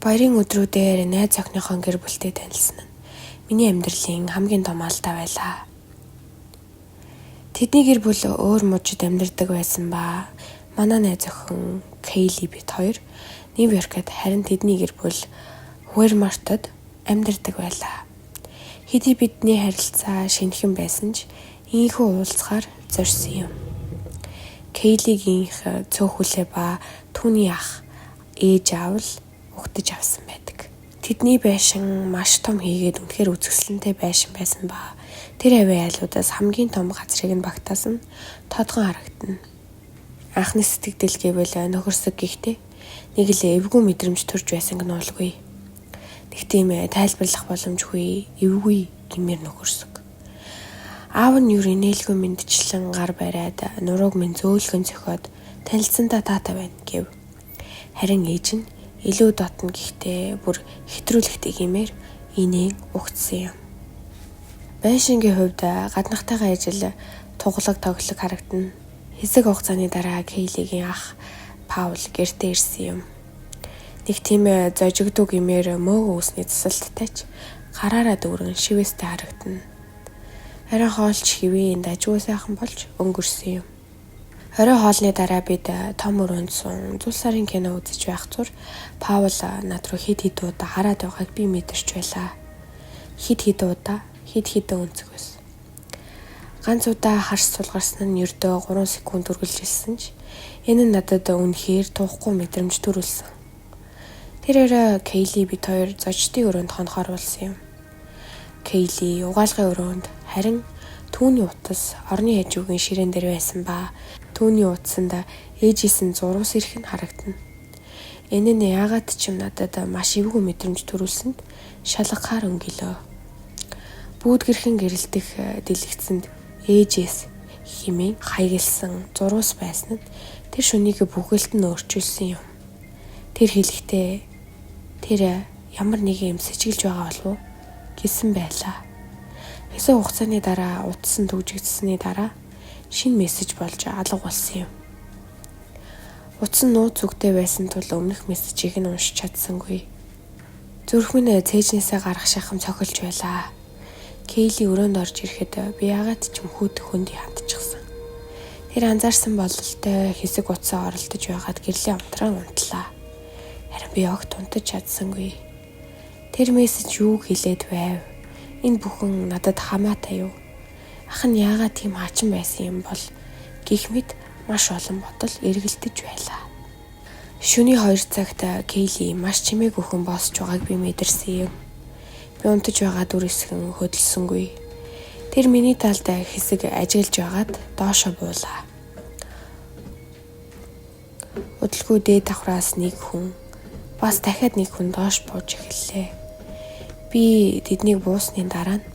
Баярын өдрүүдээр найз охиныхоо гэр бүлтэй танилцсан нь миний амьдралын хамгийн том алдаа байлаа. Тэдний гэр бүл өөр мужид амьдардаг байсан ба манай найз охин Кейли бид хоёр Нью-Йоркод, харин тэдний гэр бүл Вермонтод амьдардаг байлаа. Хэдий бидний харилцаа шинэхэн байсан ч ийнхүү уулзахаар зорьсон юм. Кейлигийнх цөөхүлээ ба түүний ах ээж аав л угтаж авсан байдаг. Тэдний байшин маш том хийгээд үнэхээр үзэсгэлэнтэй байшин байсан ба тэр хавийн айлуудаас хамгийн том газрыг нь багтаасан тодгон харагдана. Анхны сэтгэгдэл гэвэл нөхөрсөг, гэхдээ нэг л эвгүй мэдрэмж төрж байсанг нуулгүй. Нэг тийм тайлбарлах боломжгүй эвгүй гэмээр нөхөрсөг. Аав нь юу инээлгүй мэндчлэн гар бариад, нурууг минь зөөлхөн цохиод "Танилцсандаа таатай байна" гэв. Харин ээж нь илүү дотно, гэхдээ бүр хэтрүүлэгтэй гэмээр инээн угтсан юм. Байшингийн хувьд гаднахтайгаа ижил тугалаг тоглог харагдана. Хэсэг хугацааны дараа Кейлигийн ах Паул гэртээ ирсэн юм. Нэг тийм зожигдуу гэмээр мөөгөн үсний засалттай ч гараараа дүүрэн шивээстэй харагдана. Оройн хоолч хэвийн дажгүй сайхан болж өнгөрсөн юм. Орой хоолны дараа бид том өрөөнд сун зул сарын кино үзэж байх зуур Паул над руу хэд хэд удаа хараад байгааг би мэдэрч байлаа. Хэд хэд удаа, хэд хэдэн өнцгөөс. Ганц удаа харс сулгарсан нь ердөө 3 секунд үргэлжилсэн ч энэ нь надад үнэхээр туухгүй мэдрэмж төрүүлсэн. Тэр орой Кейли бид хоёр зочдын өрөөнд хонохоор болсон юм. Кейли угаалгын өрөөнд, харин түүний утас орны хажуугийн ширээн дээр байсан ба түүний утсанд ээжээс нь зурвас ирэх нь харагдана. Энэ нь яагаад ч юм надад маш эвгүй мэдрэмж төрүүлсэнд шалгахаар өнгөлөө. Бүүдгэрхэн гэрэлтэх дэлгэцэнд ээжээс хэмээн хаягласан зурвас байсан нь тэр шөнийг бүхэлд нь өөрчилсөн юм. Тэр хэлэхдээ тэр ямар нэгэн юм сэжиглэж байгаа болов уу гэсэн байлаа. Хэсэг хугацааны дараа утас нь түгжигдсэний дараа шинэ мессеж болж алга болсон юм. Утас нь нууц үгтэй байсан тул өмнөх мессежийг нь уншиж чадсангүй. Зүрх минь цээжнээсээ гарах шахам цохилж байлаа. Кейли өрөөнд орж ирэхэд би яагаад ч юм хүйтэн хөндөй хандчихсан. Тэр анзаарсан бололтой хэсэг утсаа оролдож байгаад гэрлийн унтран унтлаа. Харин би огт унтаж чадсангүй. Тэр мессеж юу хэлээд байв? Энэ бүхэн надад хамаатай юу? Ах нь яагаад тийм хачин байсан юм бол гэх мэт маш олон бодол эргэлдэж байлаа. Шөнийн 2 цагт Кейли маш чимээгүйхэн боосч байгааг би мэдэрсэн юм. Би унтаж байгаа дүр эсгэн хөдөлсөнгүй. Тэр миний талд хэсэг ажиглаж байгаад доошоо буулаа. Удалгүй дээд давхраас нэг хүн, бас дахиад нэг хүн доош бууж эхэллээ. Би тэднийг буусны дараа нь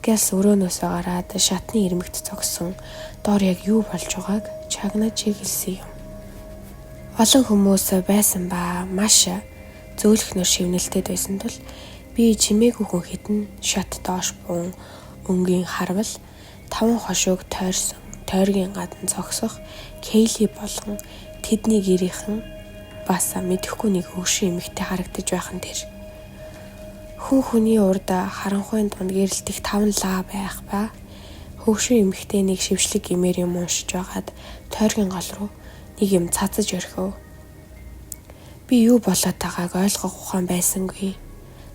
Гэлс өрөөнөөсөө гараад шатны ирмэгт зогсон доор яг юу болж байгааг чагнаж чиглэсэн юм. Олон хүмүүс байсан ба маш зөөлхнөр шивнэлтэд байсан тул би чимээгүй хүн хэдэн шат доош буун өнгийн харвал таван хошууг тойрсон тойргийн гадна зогсох Кейли болон тэдний гэрийнхэн бас мэдэхгүй нэг хөгшин эмэгтэй харагдаж байх нь тэр. Хүн хүний урд харанхуйн дунд гэрэлтэх таван лаа байх ба хөгшин эмэгтэй нэг шившлэг гэмээр юм уншиж байгаад тойргийн гол руу нэг юм цацаж орхив. Би юу болоод байгааг ойлгох ухаан байсангүй.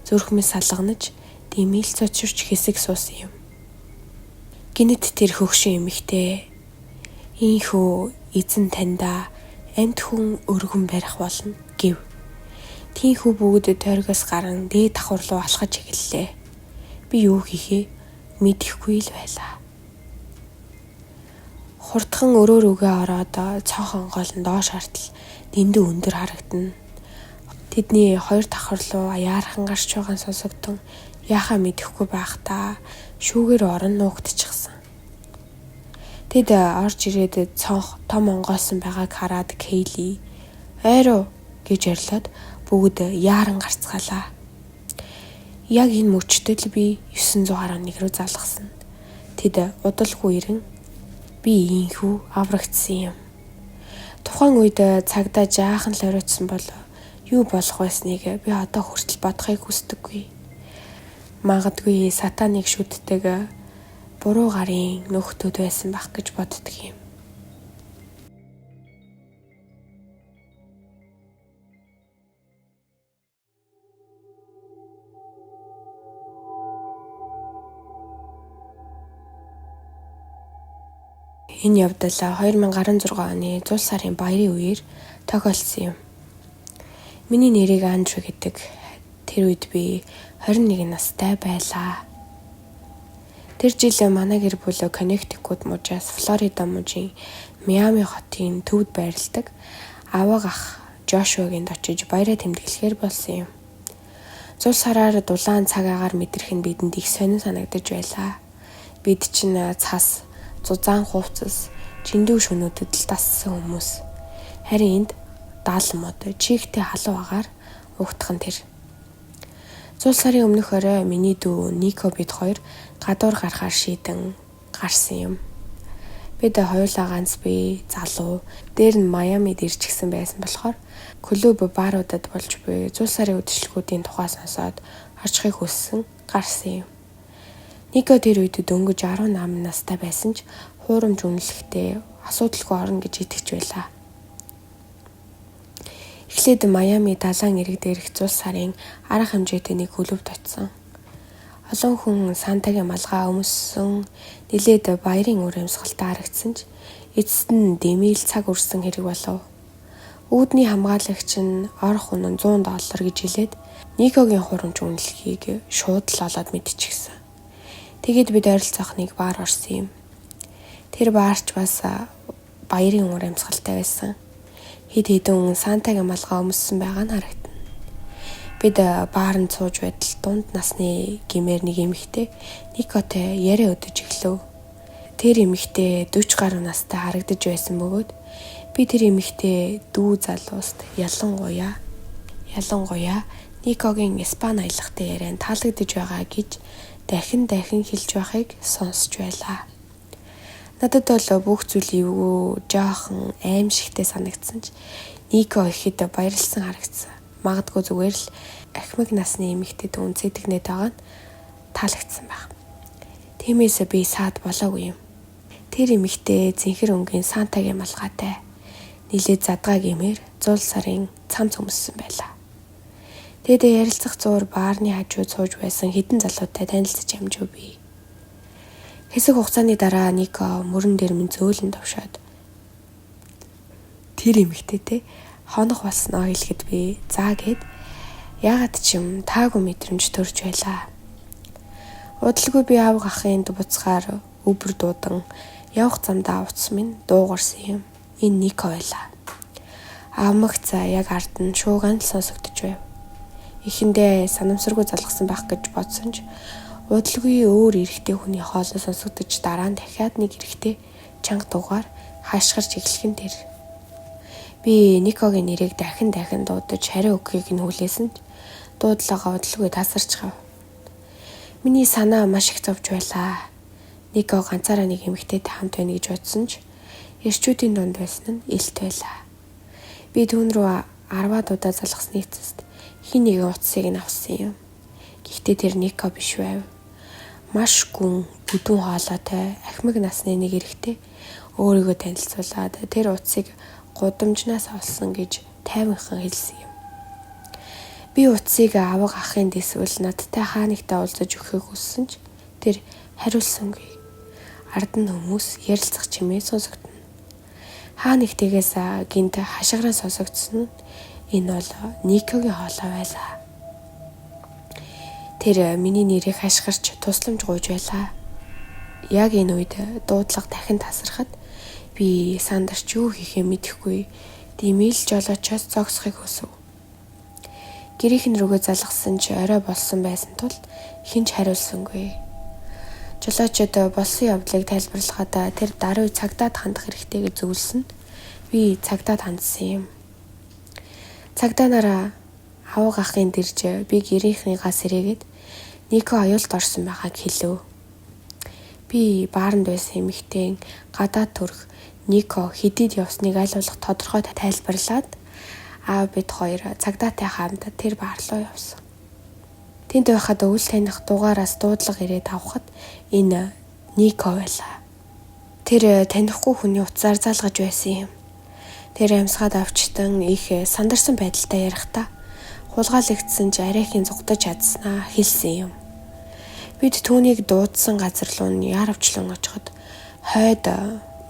Зүрх минь салганаж дэмий л цочирч хэсэг суусан юм. Гэнэт тэр хөгшин эмэгтэй "Ийнхүү эзэн таньда амьд хүн өргөн барих болно" гэв. Тийнхүү бүгд тойргоос гаран дээд давхар руу алхаж эхэллээ. Би юу хийхээ мэдэхгүй л байлаа. Хурдхан өрөө рүүгээ ороод цонх онгойлон доош хартал дэндүү өндөр харагдана. Тэдний хоёр давхар руу яархан гарч байгаа нь сонсогдсон, яахаа мэдэхгүй байхдаа шүүгээр орон нуугдчихсан. Тэд орж ирээд цонх том онгойлсон байгааг хараад Кейли "Ойроо" гэж орилоод бүгд яаран гарцгаалаа. Яг энэ мөчтөд л би 911 рүү залгасан. Тэд удалгүй ирэн би ийнхүү аврагдсан юм. Тухайн үед цагдаа жаахан л оройтсан бол Юу болох байсныг би одоо хүртэл бодохыг хүсдэггүй. Магадгүй сатаныг шүтдэг буруу гарын нөхдүүд байсан байх гэж боддөг юм. Энэ явдал 2016 оны зул сарын баярын үеэр тохиолдсон юм. Миний нэрийг Андрю гэдэг. Тэр үед би 21 настай байлаа. Тэр жил манай гэр бүл Коннектикут мужаас Флорида мужийн Миами хотын төвд байрладаг аваг ах Жошуагийн очиж баяраа тэмдэглэхээр болсон юм. Зул сараар дулаан цаг агаар мэдрэх нь бидэнд их сонин санагдаж байлаа. Бид чинь цас, зузаан хувцас, жиндүү шөнүүдэд л дассан хүмүүс. Харин энд даал мод, чийгтэй халуун агаар угтах нь тэр. Зул сарын өмнөх орой миний дүү Нико бид хоёр гадуур гарахаар шийдэн гарсан юм. Бид хоёулаа ганц бие, залуу, дээр нь Майамид ирчихсэн байсан болохоор клуб бааруудад болж буй зул сарын үдшилгүүдийн тухай сонсоод очихыг хүссэн гарсан юм. Нико тэр үед дөнгөж 18 настай байсан ч хуурамч үнэлэхтэй асуудалгүй орно гэж итгэж байлаа. Эхлээд Майами далайн эрэг дээрх зул сарын арга хэмжээтэй нэг клубт очсон. Олон хүн Сантагийн малгай өмссөн, нилээд баярын үр амьсгалтай харагдсан ч эцэст нь дэмийл цаг үрсэн хэрэг болов. Үүдний хамгаалагч нь орох үнэ нь $100 гэж хэлээд Никогийн хуурамч үнэлгээг шууд л олоод мэдчихсэн. Тэгээд бид ойролцоох нэг баар орсон юм. Тэр баарч бас баярын үр амьсгалтай байсан. Хэд хэдэн Сантагийн малгай өмссөн байгаа нь харагдана. Бид бааранд сууж байтал дунд насны гимээр нэг эмэгтэй Никотой яриа өдөж эхлэв. Тэр эмэгтэй 40 гаруй настай харагдаж байсан бөгөөд би тэр эмэгтэй дүү залууст ялангуяа Никогийн Испани аялгатай ярианд таалагдж байгаа гэж дахин хэлж байхыг сонсч байлаа. Надад бол бүх зүйл эвгүй, жоохон аимшигтэй санагдсан ч Нико ихэд баярлсан харагдсан. Магадгүй зүгээр л ахмаг насны эмэгтэй түүн зэдэгнээд байгаа нь таалагдсан байх. Тиймээс би саад болоогүй юм. Тэр эмэгтэй зэнхэр өнгийн Сантагийн малгайтай нилээд задгаа гэмээр зул сарын цамц өмссөн байлаа. Тэгээд ярилцах зуур баарны хажууд сууж байсан хэдэн залуутай танилцаж амжив би. Хэсэг хугацааны дараа Нико мөрөн дээр минь зөөлөн товшоод тэр эмэгтэйтэй хонох болсноо хэлэхэд би заа гэд яагаад ч юм таагүй мэдрэмж төрж байлаа. Удалгүй би авга ахын буцгаар Uber дуудан явах замдаа утас минь дуугарсан юм. Энэ Нико байлаа. Авмагц яг ард нь шууган л сонсогдож байв. Эхэндээ санамсаргүй залгасан байх гэж бодсон ч удалгүй өөр эрэгтэй хүний хоолой сонсогдож дараа нь дахиад нэг эрэгтэй чанга дугаар хашгирч эхлэх нь тэр. Би Никогийн нэрийг дахин дуудаж хариу өгөхийг нь хүлээсэн ч дуудлага удалгүй тасарч гав. Миний санаа маш их зовж байлаа. Нико ганцаараа нэг эмэгтэйтэй хамт байна гэж бодсон ч эрчүүдийн дунд байсан нь илт байлаа. Би түүн рүү 10-аад удаа залгасны эцэст хин нэгэн утсыг нь авсан юм. Гэхдээ тэр Нико биш байв. Маш гүн, бүдүүн хоолойтой ахмаг насны нэг эрэгтэй өөрийгөө танилцуулаад тэр утсыг гудамжнаас олсон гэж тайванхан хэлсэн юм. Би утсыг аваг ахын дэсвэл надтай хаа нэгтээ уулзаж өгөхийг хүссэн ч тэр хариулсангүй. Ард нь хүмүүс ярилцах чимээ сонсогдоно. Хаа нэгтэйгээс гинт хашгиран сонсогдсон нь энэ бол Никогийн хоолой байлаа. Тэр миний нэрийг хашгирч тусламж гуйж байлаа. Яг энэ үед дуудлага дахин тасархад би сандарч юу хийхээ мэдэхгүй димэл жолоочоос зогсохыг хүсэв. Гэрийнхэн рүүгээ залгасан ч орой болсон байсан тул хэн ч хариулсангүй. Жолоочод болсон явдлыг тайлбарлахад тэр даруй цагдаад хандах хэрэгтэй гэж зөвлөсөн. Би цагдаад хандсан юм. Цагдаа нараа авга ахын дэрж би гэрийнхнийгаа сэрээгээд Нико аюулд орсон байгааг хэлэв. Би бааранд байсан эмэгтэй гадаад төрх Нико хэдийд явсныг аль болох тодорхой тайлбарлаад Аав бид хоёр цагдаатай хамт тэр бар руу явсан. Тэнд байхад өвөл таних дугаараас дуудлага ирээд авахад энэ Нико байлаа. Тэр танихгүй хүний утсаар залгаж байсан юм. Тэр амьсгаад авчтан их сандарсан байдалтай ярихдаа хулгайлагдсан ч арайхийн зугтаж чадсанаа хэлсэн юм. Бид түүнийг дуудсан газар руу нь яаравчлан очиход хойд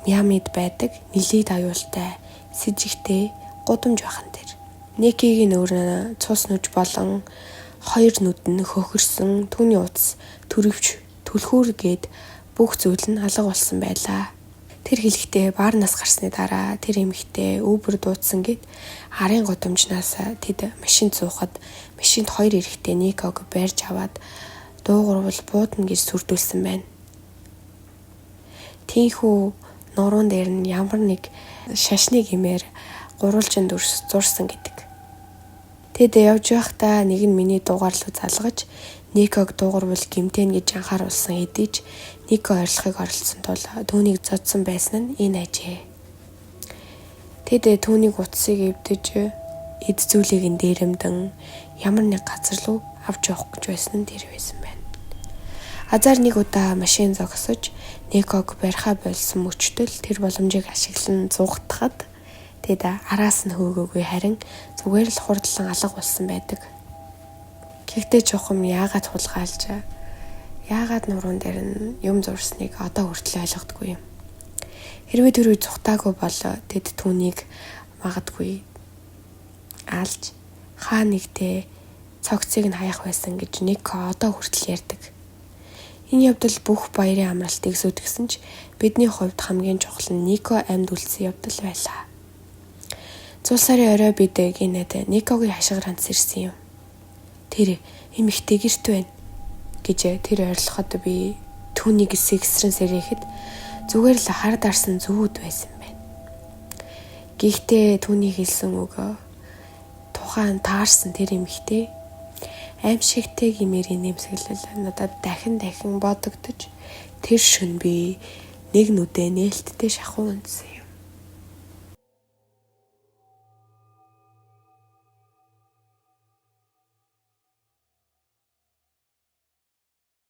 Миамид байдаг нэлээд аюултай сэжигтэй гудамж байхан тэр. Никигийн нүүр нь цус нүж болон хоёр нүд нь хөхөрсөн, түүний утас төрөвч түлхүүр гээд бүх зүйл нь алга болсон байлаа. Тэр хэлэхдээ баарнаас гарсны дараа тэр эмэгтэй Uber дуудсан гэд арын гудамжнаас тэд машинд суухад машинд хоёр эрэгтэй Никог барьж аваад дуугарвал буудна гэж сүрдүүлсэн байна. Тийнхүү нуруун дээр нь ямар нэг шашны гэмээр гурвалжин дүрс зурсан гэдэг. Тэд явж байхдаа нэг нь миний дугаар руу залгаж Никог дуугарвал гэмтэн гэж анхааруулсан хэдий ч Нико ойрлохыг оролдсон тул түүнийг зодсон байсан нь энэ ажээ. Тэд түүнийг утсыг эвдэж эд зүйлийг нь дээрэмдэн ямар нэг газар руу авч явах гэж байсан нь тэр байсан байна. Азар нэг удаа машин зогсож Никог барихаа болсон мөчтөл тэр боломжийг ашиглан зугатахад тэд араас нь хөөгөөгүй, харин зүгээр л хурдлан алга болсон байдаг. Гэхдээ чухам яагаад хулгайлж, яагаад нуруун дээр нь юм зурсныг одоо хүртэл ойлгодгүй юм. Хэрвээ тэр үе зугтаагүй бол тэд түүнийг магадгүй алж хаа нэгтээ цогцыг нь хаях байсан гэж Нико одоо хүртэл ярьдаг. Энэ явдал бүх баярын амралтыг сүйтгэсэн ч бидний хувьд хамгийн чухал нь Нико амьд үлдсэн явдал байлаа. Зул сарын орой бид гинэт Никогийн хашгираанц ирсэн юм. Тэр эмэгтэй гэрт байна гэж тэр ойрлоход би түүнийг сэгсрэн сэрэхэд зүгээр л хар дарсан зүүд байсан байна. Гэхдээ түүний хэлсэн үг тухайн таарсан тэр эмэгтэй аимшигтэй гэмээр нэмсэглэл надад дахин дахин бодогдож тэр шөнө би нэг нүдээ нээлттэй шахуу унтсан юм.